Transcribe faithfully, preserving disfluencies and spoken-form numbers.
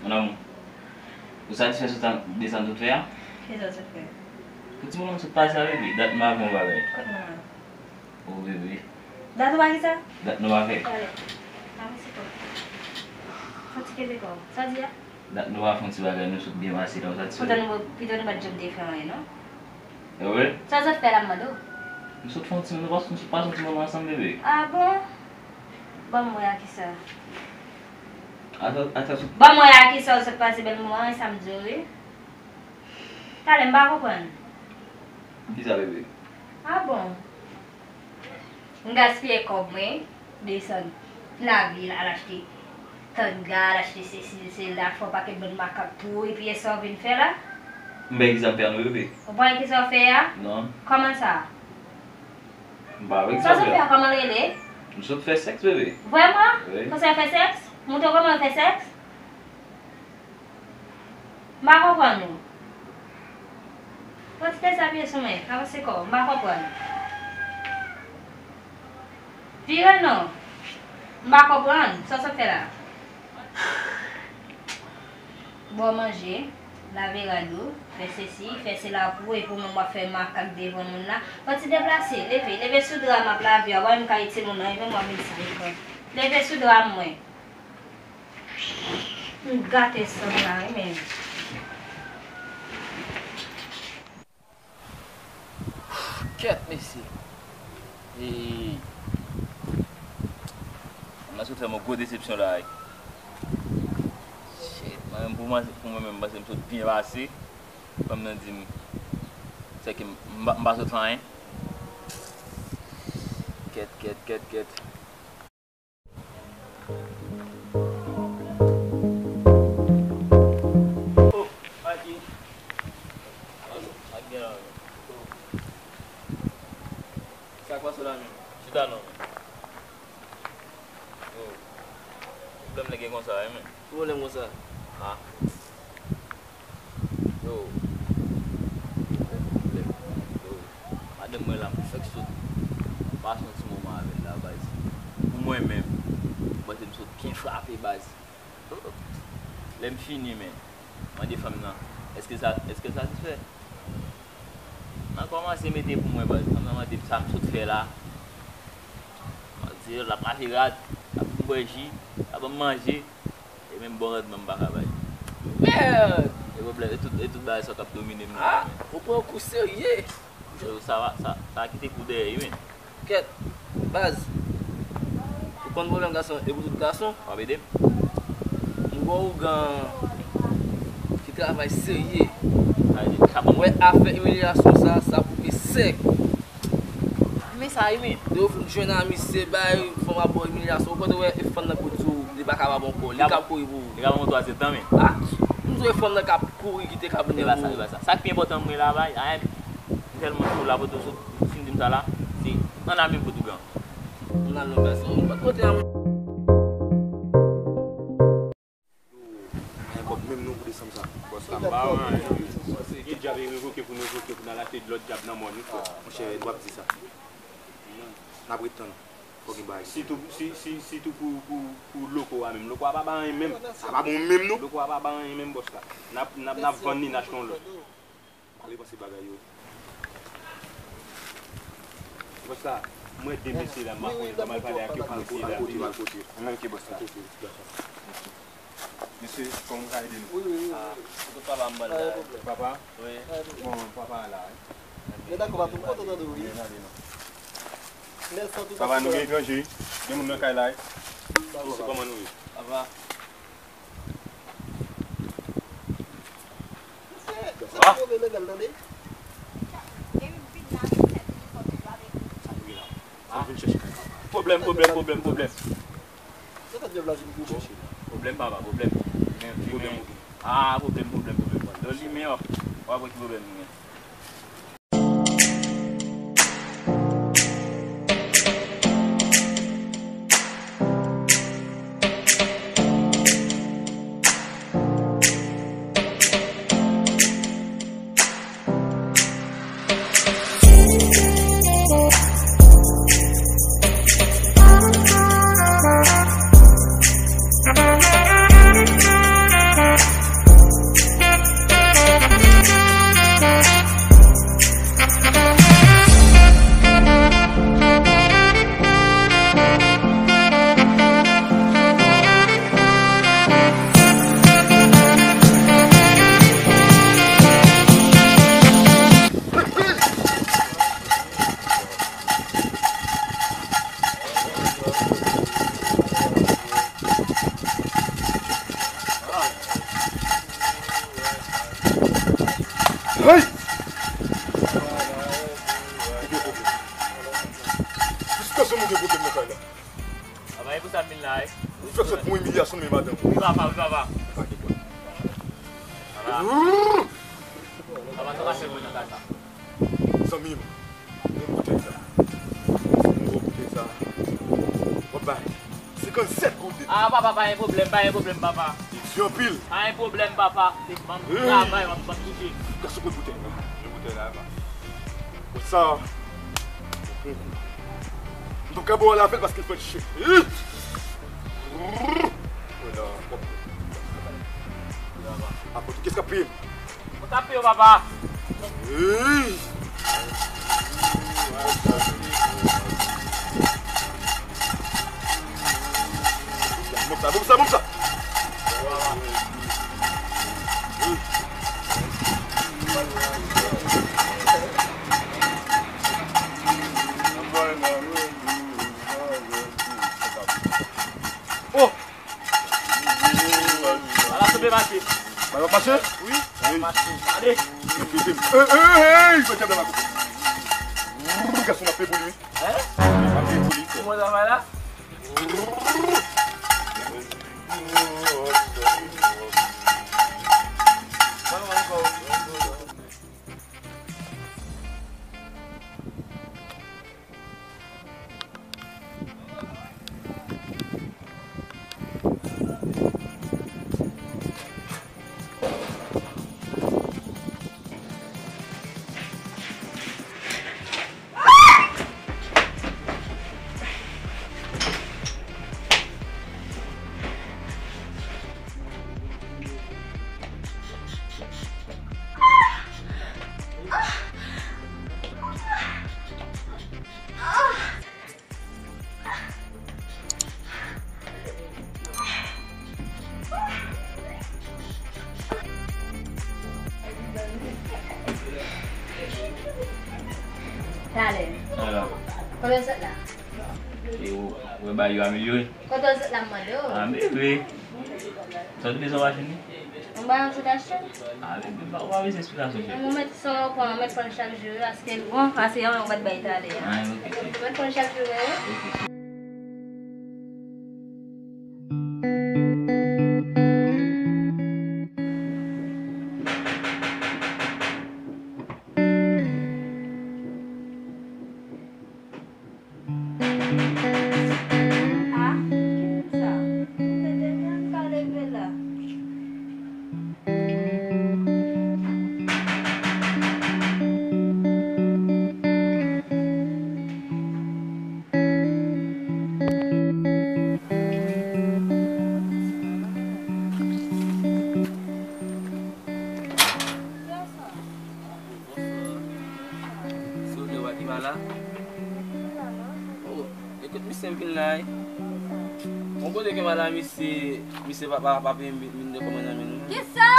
Mon amour, ou satisfè sot sa, de sa m sot fè a? Kisa w sot fè? Pou ti moman m sot pase a, bebe, dat m ap yon bagay. Kot moman? O, bebe. Dat ou pa ki sa? Dat nou pa fè. Pale. Avanse kò. Fò ti kenbe kò. Sa w di a? Dat nou pa fè yon ti bagay, nou sot byen pase la, ou satisfè? Poutan nou, pito nou pa t janm te fè anyen, non? E vre? Sa w sot fè la, m mande w? Nou sot fè yon ti, nou pa, nou sot pase yon ti moman ansanm, bebe. A bon? Ban m wè a kisa. Ata, ata sot. Ban m wè a kisa w sot pase bèl moman an, e sa m di w, wi. Talè, m pa konprann. Kisa, bebe? A bon? M gaspiye kòb mwen, desann lavil, al achte tanga, al achte sesi, sela, fè yon pakèt bann makak pou ou, epi e sa w vin fè la? M bay egzanp a nou, bebe. Ou konprann kisa w fè a? Non. Kòman sa? M pa bay egzanp a. Sa w sot fè a, kòman l rele? M sot fè sèks, bebe. Vrèman? Wi. Konsa w fè sèks? Montre w kòman w fè sèks? M pa konprann ou. Pran ti dezabye sou mwen, avanse kò w, m pa konprann. Vire non. M pa konprann, sa w sot fè la? Ba w manje, lave rad ou, fè sesi, fè sela pou ou, epi ou menm w ap fè makak devan moun la. Pran ti deplase, leve, leve sou dra m ap lave a, w a menm kay timoun nan, e menm w ap vin sal kò. Leve sou dra m mwen. M gate sòm la, wi, men. Kèt, mesye. Hey. Fanm nan sot fè m yon gwo desepsyon la, wi. Shit, mwen menm pou mwen, pou mwen menm, m panse m sot byen pase. Fanm nan di m, sèke m, m pa, m pa sot fè anyen. Kèt, kèt, kèt, kèt. Oh, Aki. Aki gen la, men. Sa k pase la menm? Chita non. Oh. Pwoblèm nèg gen konsa, wi, men. Ki pwoblèm konsa? Ah. Yo, yo, madanm mwen la, m fèk sot pase yon ti moman avè l la, baz. Pou mwen menm, m panse m sot byen frape, baz. Lè m fini, men, mande fanm nan, èske sa, èske l satisfè? M kòmanse mete pou mwen, baz. Fanm nan mande m sa m sot fè la. M ap di l ap lave rad, l ap fè m bwè ji, l ap ban m manje. E menm bon randman m pa ka bay. Mèd! E pwoblèm, e tout, e tout bagay sa k ap domine m nan. Ah, ou pran yon kou serye. Yo, sa va, sa, sa kite kou dèyè, wi, men. Kèt, baz. Ou konn pwoblèm gason, e pou tout gason. W ap ede m? M gen yon ougan ki travay serye. Sa vle di, ka ban m. Wè afè imilyasyon sa, sa koupe sèk. Men sa wi, men. Depi w fin jwenn a misye, bay fanm ap ba w imilyasyon. Ou konn wè e fanm nan pou di w li pa ka ba bon kò. Li ka kouri pou ou. Li ka ba w yon twazyèm tan, men. Ah, m di w e fanm nan k ap kouri kite kab nan. E pa sa, e pa sa. Sa k pi enpòtan pou mwen la, bay, a, m tèlman cho la, pou tou sou, si m di m sa la, se ann al menm kot ougan. Ann al non, baz. Ou pa t kote a. Yo, pa gen kòb menm non pou desanm sa. Bòs la, m pa wè anyen. Ki djab e revoke pou n revoke pou n al achte lòt djab nan mòn wi, frè? Monchè, w ap di sa. N ap ret tann. Fòk gen bagay. Sitou, si, si, sitou pou, pou, pou loko a menm. Loko a pa bay anyen menm. Sa pa bon menm non. Loko a pa bay anyen menm, bòs la. N ap, n ap, n ap vann li, n achte yon lòt. Pa depanse bagay yo. Bòs la, mwen de mesye la, m pa konnen, fò m al pale ak yo pou mesye la. Al kote, al kote. Ann, ok, bòs la. Ok, dakò. Mesye, kòman w ka ede nou? Wi, wi, wi. Ah, foto papa m ban la. Papa? Wi. Bon, papa la, wi. Men dakò, papa, m kontan tande w, wi. Byen ale non. Lè sa tout. Papa, nou gen etranje, wi. Gen moun nan kay la, wi. Mesye, kòman nou ye? Papa. Ah. Pwoblèm, pwoblèm, pwoblèm, pwoblèm. Pwoblèm, papa, pwoblèm. Men, men, ah, pwoblèm, pwoblèm, pwoblèm. Lè w limen, w ap, w ap wè ki pwoblèm nou gen. Mwen pou sa m vin la, wi. Ou fèk sot pou imilyasyon, men madanm. Wi, papa, wi, papa. Papa. Papa, sa pase mwen nan kay sa. Zanmi m, men boutèy sa. Mwen wè boutèy sa. W ap bay senkannsèt goud. Ah, papa, pa gen pwoblèm, pa gen pwoblèm, papa. Li di anpil. Pa gen pwoblèm, papa. Se ban m travay, m ap, m ap touche. Gason, pran boutèy la. Men boutèy la, papa. Wè sa. M p ap ka ba w al avè l paske l fè l chè. Wè la, pòt. Apre tou, kiyès k ap peye m? Mwen k ap peye w, papa. Hey! Ban m sa, ban m sa, ban m sa. Oh! Ala sanble mache. Bagay ap mache? Wi. Wi. Ale. Hey, hey, hey, hey, hey, hey, gason ap peye pou li, wi. Hein? Ap peye pou li. Kòman travay la? Talè. Alò. Kote w sot la? E ou, ou wè bagay yo amelyore? Kote w sot la, m mande w? Amelyore. Sa w te bezwen machin li? Yon bagay m sot achte? Ah, men, men, pa, ou pa bezwen esplikasyon, cheri. Mwen mèt sa w pran, mwen mèt pran l chak jou, paske l bon, ase yon mwen mèt bay talè a. Ah, ok, cheri. Mwen mèt pran l chak jou, wi. Ok, cheri. Ah, ki moun sa? Tete byen, m ka leve la. Soulye w a ki pa la? Oh, ekout, misye m vin la, wi. Bon, kote ke m al la, misye, misye pa, pa, pa peye m, m de kòmann nan men nou. Kisa?